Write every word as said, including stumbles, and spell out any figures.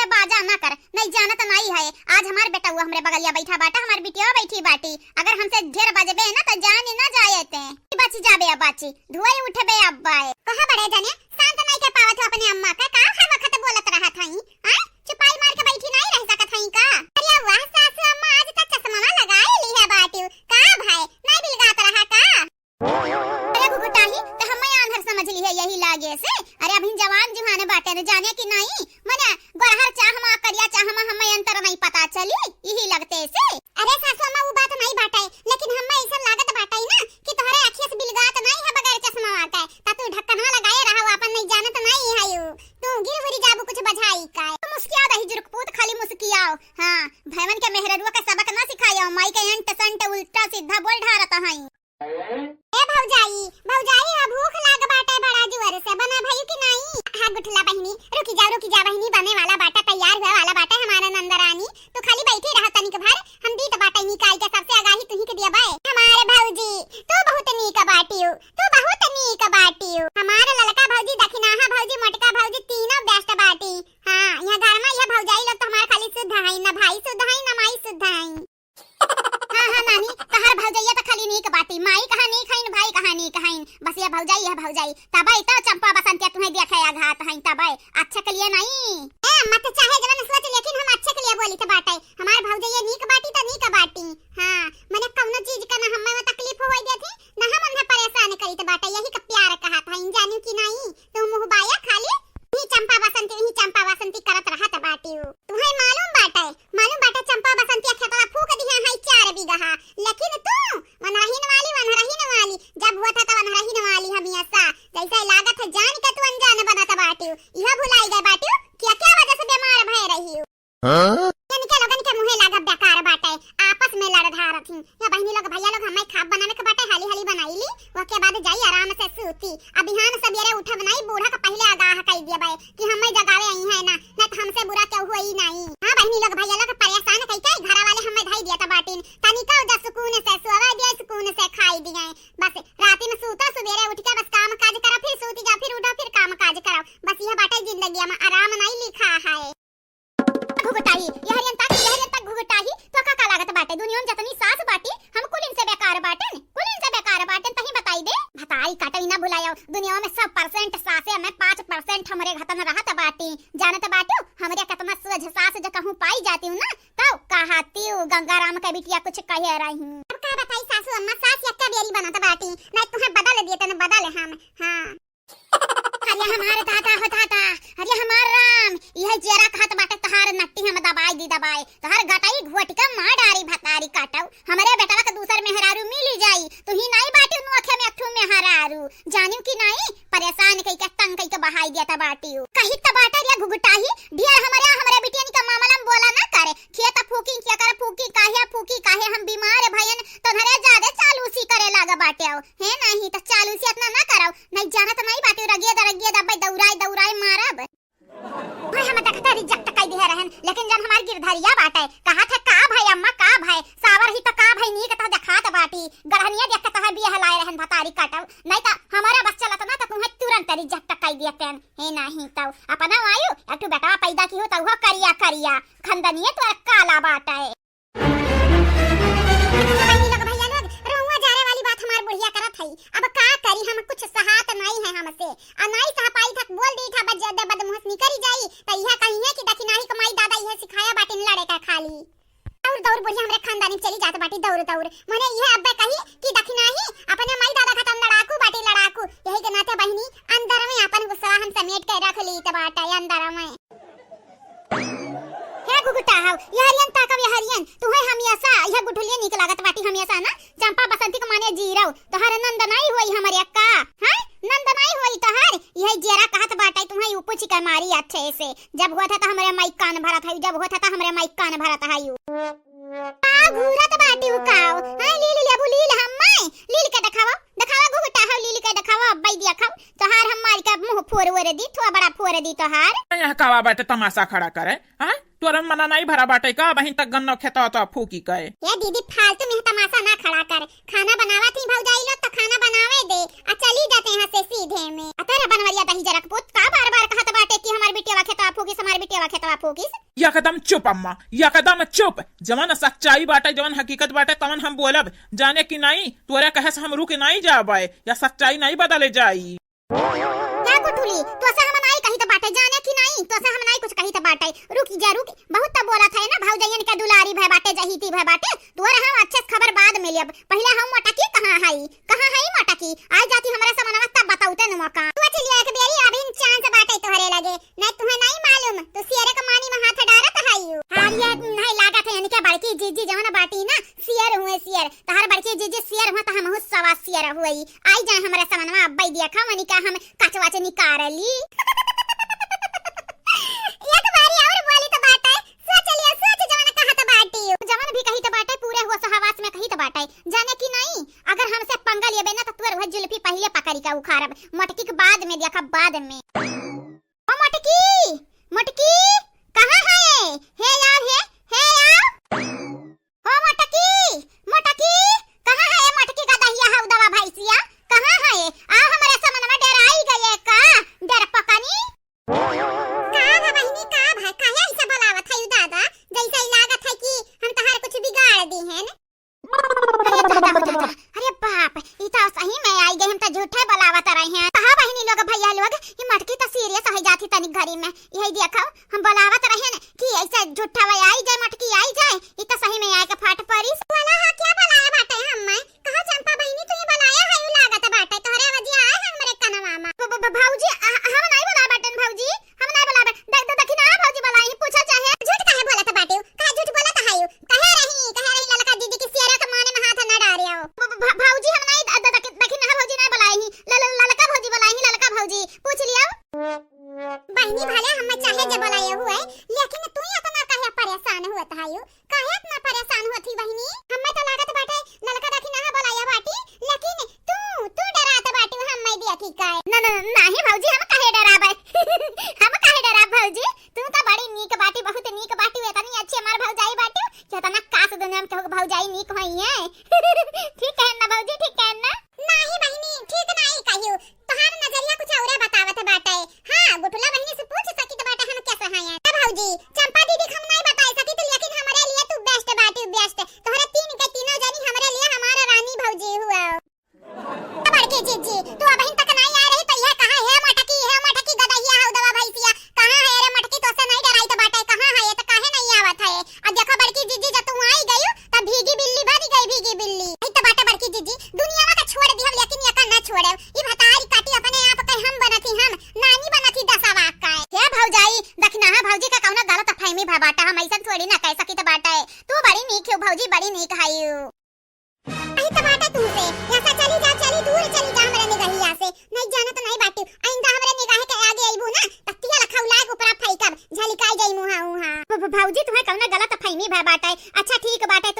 त बाजा ना कर, नहीं जानत नहीं है। आज हमार बेटउआ हमरे बगलिया बैठा बाटा, हमार बिटिया बैठी बाटी। अगर हमसे ढेर बजबे ना त जान ना जाए ते। बच जाबे अब बाची, धुआई उठबे अब बाए। कहा बड़े जने, शांत नहीं के पावत हो अपने अम्मा का, का हर वक्त बोलत रहत हई? आय, चुपाई मार के बैठी नहीं रह सकत हई का? अरे वाह सासू अम्मा, आज तक चश्मा लगाए ली है बाटी। का भाई, नहीं बिलगात रहा का? अरे घुघुटाही, त हम्मे आन्हर समझ लिहे यही लागे से। अरे अभी जवान जुहान बाटे न, जाने कि नाई? मने गोरहर चाह मा, करिया चाह मा हम्मे अंतर नाई पता चली, यही लगते से। अरे सासू अम्मा, उ बात नाई बाटे, लेकिन हम्मे ऐसन लागत बाटे ना कि तोहरे अखिया से बिलगात नाई है बगैर चश्मा के। त तू ढक्कना लगाए रहो, अपन नहीं जानत नाई है यू। तू गिर हुरी जाबू कुछ बझाई का। तू मुस्किया दही जुरुकपूत, खाली मुस्कियाओ। हाँ, भैवन के मेहररुआ के सबक ना सिखायो, माई के अंट संट उल्टा सीधा बोल ढारत हई। ए भौजाई, भौजाई, हा भूख लाग बाटे बड़ा जोर से, बना भई कि नाई? हा गुठला बहिनी, रुकी जा, रुकी जा बहिनी, बने वाला बाटे, तैयार हुए वाला बाटे हमारा नंदरानी। तू खाली बैठी रह तनिक भर, हम दीत बाटे निकाल के सबसे आगाही तुही के दिया बाए। हमारे भौजी, तू बहुत नीक बाटियो, तू बहुत नीक बाटियो। हमारे ललका भौजी, दखिनाहा भौजी, मोटका भौजी, तीनों best बाटी। हाँ, यहाँ घर में यह भौजाई लोग तो हमारे खाली शुद्ध हई, ना भाई शुद्ध हई, ना माई शुद्ध हई। हाँ, हाँ, नानी, तहार भौजैया त खाली नीक बाटी, माई कहाँ नीक हईन, भाई कहाँ नीक हईन, बस यह भौजाई, यह भौजाई, तबे तो चंपा बसंतिया तुम्हें देखे आघात हईन, तबे अच्छे के लिए नहीं। ए, मत चाहे जवन सोच, लेकिन हम अच्छे के लिए बोली थे बाटे, हमार भौजैया नीक बाटी त नीक बाटी। हाँ, मने कौनो चीज का ना हमें वो तकलीफ होई देती, ना हम उन्हें परेशान करी थे बाटे, यही का प्यार कहा था, जानी कि नहीं? तू मुँह बाया खाली, ही चंपा बसंती, ही चंपा बसंती करत रहत बाटियो। तुहे मालूम बाटे, मालूम बाटे चंपा बसंती खेतवा फूक दिहे हैं चार बीघा, लेकिन तू वनरहीन वाली, वनरहीन वाली, जब हुआ था तो वनरहीन वाली हमेशा, जैसे लागत है जान के तू अनजान बनत बाटियो। यह भुलाई गए बाटियो कि क्या वजह से बीमार भय रही हो। हाँ? इनके लोगन के मुँहे लागब बेकार बाटे, आपस में लड़ धारत ही। या बहिनी लोग, भैया लोग, हमें खाब बनावे के बाटे, हाली हाली बनाई ली, ओके बाद जाई आराम से सूती। अब बिहान सबेरे उठब नाई, बूढ़ा का पहले आगाह कई दिया बाए कि हमें जगावे आई है ना, नहीं तो हमसे बुरा केहू होई नाई। हाँ बहिनी लोग, भैया लोग, परेशान कई के घरा वाले हमें धाई दिया था बाटिन, तनिका उदा सुकून से सोवा दिया, सुकून से खाई दिया। बस राती में सूता, सुबेरे उठ के बस काम काज करा, फिर सूती जा, फिर उठा, फिर काम काज करा। बस यह बाटे जिंदगी में आराम नाई लिखा है। घुघुटाही, यहरियन तक, यहरियन तक घुघुटाही, तो का, का लागत बाटे? दुनिया में जतनी सास बाटी, हम कुलिन से बेकार बाटेन, कुलिन से बेकार बाटेन, तही बताई दे। भतारी काटो, ई ना भुलायो, दुनिया में सौ percent सासे में पाँच percent हमरे घतन रहत बाटी। जानत बाटू, हमरे कतना सोझ सास जो कहूँ पाई जाती हूँ ना, तो कहती हूँ गंगाराम के बिटिया कुछ कहे रही। अब का बताई सासू अम्मा, सास यक्का बेरी बनत बाटी, नहीं तुम्हें बदल दिए तन बदल हम। हाँ। अरे हमार दादा हो दादा, अरे हमार राम, यह जेरा कहत बाटे तहार नट्टी हम दबाई दी दबाई, तहार गटाई घोटी का मार डारी भतारी काटो, हमरे बेटवा के दूसर मेहरारू मिली जाई, तू ही नाई बाटी नोखे में अठू मेहरारू, जानियो कि नाई, परेशान कई के तंग कई के बहाई दिया त बाटी। कही त बाटा रे घुघुटाही, ढेर हमरे, हमरे बिटियन के मामला में बोला ना करे, खेत फूकी, केकर फूकी, काहे फूकी, काहे हम बीमार भयन, तो धरे ज्यादा चालूसी करे लाग बाटे हो। हे नहीं, त चालूसी इतना ना करब, नहीं जानत नहीं बाटे, रगिए द, रगिए द, अब्बे दौड़ाई, दौड़ाई मारब। भाई, हम देखते reject कई दिहे रहन, लेकिन जन हमार गिरधरिया बाटे, कहा थे, "का भाई अम्मा, का भाई, सावर ही तो का भाई, नीक तो देखात बाटी, गढ़निया देख के तोहे बियाह लाए रहन भतारी काटब, नहीं त हमारा बस चलत ना तो तुम्हें तुरंत reject कई दिए तेन।" हे नहीं तो अपना आयु, एक ठो बेटवा पैदा की हो तो वो करिया, करिया, खंदनिया तोर काला बाटे। बहिनी लोग, भैया लोग, रहुआ जारे वाली बात हमार बुढ़िया करत हई। अब का करी हम, कुछ सहात नाई है हमसे। आ नाई सह पाई थक बोल दी था, बद, बदमुहस निकरी जाई, त इहा कही है कि दखिनाही को माई दादा इहे सिखाया बाटिन लड़े का खाली। दौड़ दौड़ बुढ़िया हमरे खानदानी चली जात बाटी, दौड़ दौड़। मने इहे अब्बे कही कि दखिनाही अपने माई दादा खतन लड़ाकू बाटी, लड़ाकू। यही के नाते बहिनी, अंदर में अपन गुस्सा हम समेट के रख ली त बाटे अंदर में। हे घुघुटाहव, यहरियन ताकव यहरियन, तुहे हमेशा यह गुठुलिया नीक लागत बाटी हमेशा ना, चंपा बसंती के माने जीरव, तोहर नंद नाई होई हमरे अक्का, हैं? नंद नाई होई तोहर, यह जेरा कहत बाटे तुहे ऊपू चिका मारी अच्छे से, जब हुआ था तो हमरे माई कान भरत है, जब हुआ था तो हमरे माई कान भरत है। का घूरत बाटी उ काव? हाँ, लील लेबू, लील हम्मे, लील के देखावा, देखावा घुघुटाहव, लील के देखावा, अब्बई दिया खाओ, तोहार हम मार के मुंह फोर ओर दी, थोआ बड़ा फोर दी तोहार। यहाँ कावा बाटे तमाशा खड़ा करे, हाँ? तोरे मना नाहीं भरा बाटे का, अबहिन तक गन्ना खेतवा तो फूकी कहे? ए दीदी, फालतू में तमासा ना खड़ा कर। खाना बनावत ही भौजाई लोग, तो खाना बनावे दे, आ चली जाते यहाँ से सीधे में। आ तोरे बनवरिया दहिजरक पूत, का बार बार कहत बाटे कि हमार बिटियावा खेतवा फूकिस, हमार बिटियावा खेतवा फूकिस? एकदम चुप अम्मा, एकदम चुप। जवन सच्चाई बाटे, जवन हकीकत बाटे, तवन हम बोलब, जाने कि नाहीं, तोरे कहे से हम रुक नाहीं जाबे, या सच्चाई नाहीं बदले जाई। ए गुठुली, तोसे हम नाहीं कहित बाटे, जाने कि नाहीं, तोसे हम नाहीं कुछ कहित बाटे। रुक जा, रुक, बहुत त बोलत है ना, भौजइयन के दुलारी भय बाटे, जहीती भय बाटे। तोरे हम अच्छे से खबर बाद में लेब, पहिले हम मोटकी कहाँ हई, कहाँ हई मोटकी? आ जाती हमरे समनवा तब बतौते न मौका। तू चलियो एक बेरी, अभी चांस बाटे तोहरे लगे, नहीं तुहे नाहीं मालूम, तू सियरे के मानी में हाथ डारत हई। हारिया नहीं लागत है, इनके बड़की जीजी जवन बाटी ना, सियर हुए सियर, तोहर बड़की जीजी सियर हुआ तो हमहू सवा सियर हुई। आई जाए हमरा समनवा, अब्बई देखा मनी का हम कचवा से निकारली। एक बारी और बोली तो बाटे, सोच लियो, सोच जवन कहत बाटी। जवन भी कही तो बाटे, पूरे होश हवास में कही तो बाटे। जाने कि नाहीं, अगर हमसे पंगा लेबे ना तो तोर वह जुल्फी पहिले पकड़ी के उखाड़ब, मोटकी के बाद में देखब, बाद में। ओ मोटकी, मोटकी, कहाँ है? हे यार, हे, हे यार। ओ मोटकी, मोटकी, कहाँ है ये मोटकी का दहिया हऊ दवा भैंसिया? कहाँ है? आ हमरे समनवा डेराई गए का? डरपकनी। का भा बहिनी, का भा? काहे ऐसे बोलावत है दादा? जैसे ही लागत है कि हम तहार कुछ बिगाड़ दी हैं। अरे दादा, दादा, दादा। अरे बाप, ई तो सही में आई गई, हम तो झूठे बोलावत रही हैं। कहा बहिनी लोग, भैया लोग, ई मोटकी तो सीरियस हो जाती तनिक घरी में। यही देखो, हम बोलावत रहे न कि ऐसे झूठा वह आई जाए, मोटकी आई जाए, ई तो सही में आए के फाट पड़ी। बोला हा, क्या बोलाया बाटे हम मैं? कहा चंपा बहिनी, तू ही बोलाया है, यू लागत बाटे, तोहरे आवाजी आए है हमरे कनवा में। ब-, ब-, ब-, भौजी, आ, हम नहीं बोला बाटन भौजी, हम नहीं बोला बाटन। देख, देख, देखी ना भौजी बोलाई, पूछा चाहे। झूठ काहे बोलत बाटे? काहे झूठ बोलत है यू? कहे रही, कहे रही ललका दीदी की सियरा के माने में हाथ ना डारे आओ। ब-, ब-, भ-, भौजी हम नहीं, द-, द-, द-, देखी ना भौजी नहीं बोलाई ही, ल-, ल-, ललका भौजी बोलाई ही, ललका भौजी, पूछ लिया। बहिनी भले हम चाहे जे बोलाए हुए, लेकिन तू ही इतना काहे परेशान हुआ था यू? काहे इतना परेशान होत ही बहिनी? हम्मे तो लागत बाटे ललका देखी ना बोलाया बाटी, लेकिन तू, तू डरात बाटी हम्मे देखी काहे? न, न, नहीं भौजी, हम काहे डराबे? हम काहे डराब भौजी? तू तो बड़ी नीक बाटी, बहुत नीक बाटी, इतनी अच्छी हमार भौजाई बाटी, कि इतना काश दुनिया में केहू के भौजाई नीक होई है। ठीक है ना भौजी, ठीक है ना? नहीं बहिनी, ठीक नहीं कहियो। तोहार नजरिया कुछ औरे बतावत बाटे। हाँ, गुठुला बहिनी से पूछ सकित बाटे हम कैसे हैं। ए भौजी, चंपा दीदी के हम नहीं बताई सकित, लेकिन हमरे लिए तू best बाटी, best। तोहरे तीन के तीनों जनी हमरे लिए हमारे रानी भौजी हुआ। बड़की जीजी, तू अबहिन तक नहीं आ रही तो यह कहाँ है मोटकी, है मोटकी गदहिया हऊ दवा भैंसिया? कहाँ है रे मोटकी, तोसे नहीं डराई तो बाटे, कहाँ है ये तो काहे नहीं आवत है? अब देखो बड़की जीजी, जब तू आई गई तो भीगी बिल्ली बन गई, भीगी बिल्ली। यही तो बाटे बड़की जीजी, दुनिया का छोड़ दिहब, लेकिन एका ना छोड़े। ई भतारी काटी अपने आप के हम बनत ही, हम नानी बनत ही दसवा का। हे भौजाई, दखिनहा भौजी का कौनो गलत फहमी भा बाटा, हम ऐसन थोड़ी ना कह सकित बाटे। तू बड़ी नीक हो भौजी, बड़ी नीक हई। यही तो बाटे तुमसे, ऐसा चली जा, चली दूर चली जा हमरे निगहिया से। नहीं जानत नहीं बाटू, आइंदा हमरे निगाह के आगे अइबू ना, त तिया लखौला के ऊपरा फेंकब, झलिकाई जाई मुहा उहा। भ-, भ-, भौजी तुम्हें कौनो गलत फहमी भा बाटे। अच्छा ठीक बाटे,